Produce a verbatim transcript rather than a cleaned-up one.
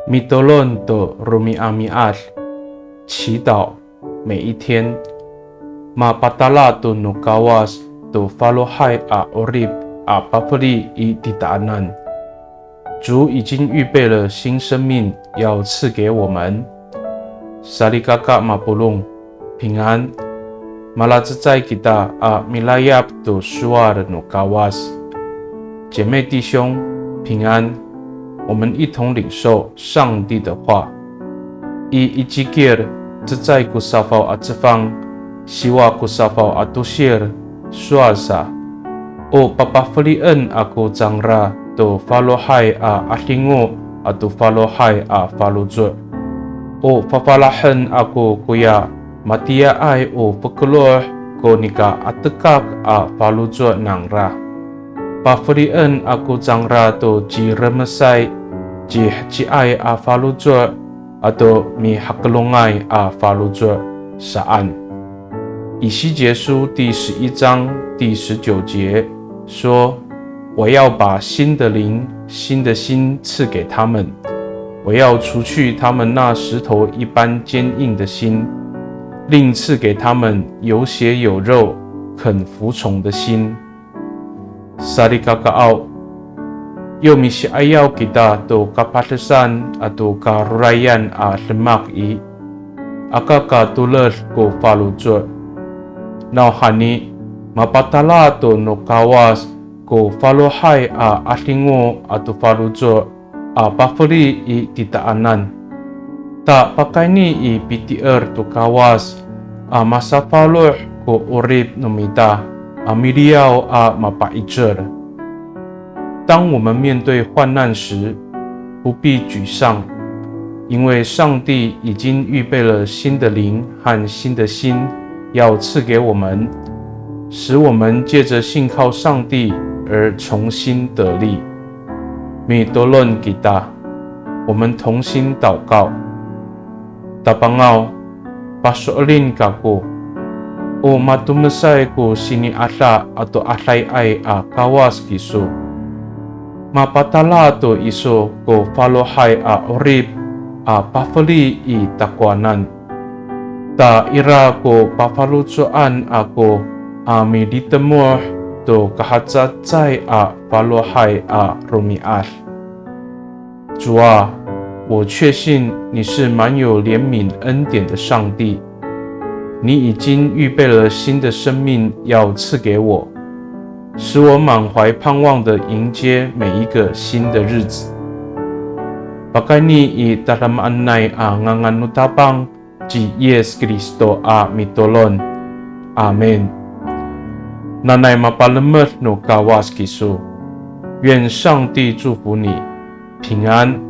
Mitolon to romi'ami'ad, 祈祷每一天。Mapatala to no Kawas to falohay a 'orip a pafeli i titaanan. 主已经预备了新生命要赐给我们。Salikaka mapolong, 平安。Malacecay kita a milayap to sowal no Kawas. 姐妹弟兄，平安。我们一同领受上帝的话。I Icikil cecay ko safaw a cefang, siwa ko safaw a tosil, sowal sa, o papafelien ako cangra to falohay a 'adingo ato falohay a faloco'. O fafalahen ako koya matiyaay o fokeloh ko nika 'atekak a faloco' nangra. Pafelien ako cangra to ciremesay, ciheciay a faloco', ato mihakelongay a faloco' saan. 以西结书第十一章第十九节说：我要把新的灵、新的心赐给他们，我要除去他们那石头一般坚硬的心，另赐给他们有血有肉、肯服从的心。 Salikakaaw, yo misi'ayaw kita to kapadesan ato karorayan a demak i, aka ka toled ko faloco'. Nawhani, mapatala to no Kawas ko falohay a 'adingo ato faloco' a pafeli i titaanan. Ta pakayni i pitier to Kawas a masafaloh ko 'orip no mita a miliyaw a mapa'icel. 当我们面对患难时，不必沮丧，因为上帝已经预备了新的灵和新的心要赐给我们，使我们借着信靠上帝而重新得力。Mitolon kita, 我们同心祷告。Tapangaw, paso'elin kako, o matomesay ko sini'ada ato adayay a Kawas kiso. Mapatala to iso ko falohay a 'orip a pafeli i takowanan. Ta ira ko pafaloco'an ako a militemoh to kahacecay a falohay a romi'ad. 主啊，我确信你是满有怜悯恩典的上帝，你已经预备了新的生命要赐给我，使我满怀盼望地迎接每一个新的日子。Pakayni i tadamaanay a ngangan no Tapang ci Yis Kristo a mitolon. Amin. Nanay mapalemed no Kawas kiso. 愿上帝祝福你，平安。